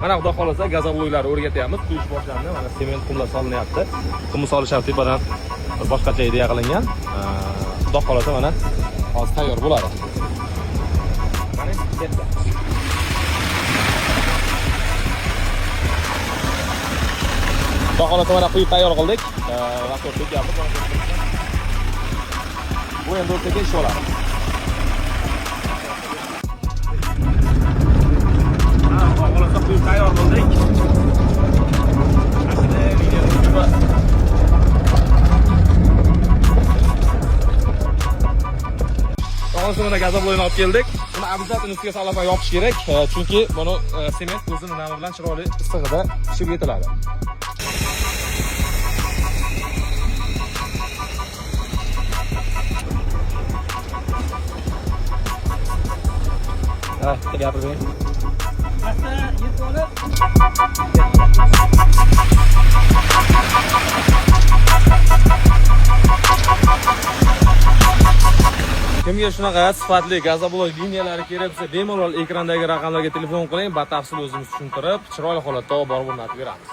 Mana xudo xohlasa gazobloklarni o'rgatyapmiz. Quyish boshlandi. Mana sement qumlar solinyapti. Qumni solish ham tepadan boshqacha ideya qilingan. Xudo xohlasa mana hozir tayyor bo'ladi. Mana ketdi. Xudo xohlasa mana quyib tayyor qildik. Vaqt ketyapmiz. Bu endi o'rtaga ish oladi. Ha, xudo xohlasa quyib tayyor qildik. Aslida videoni To'g'risini mana gazoblokni olib keldik. Buni обязательно ustiga salafan yopish kerak, chunki buni sement o'zini nami bilan chiroyli issig'ida pishib yetiladi. Ha, gapirib bering. Pastda yetib olib. Kimga shunaqa sifatli gazoblok liniyalari kerak bo'lsa, bemalol ekrandagi raqamlarga telefon qiling, batafsil o'zimiz tushuntirib, chiroyli holatda olib borib o'rnatib beramiz.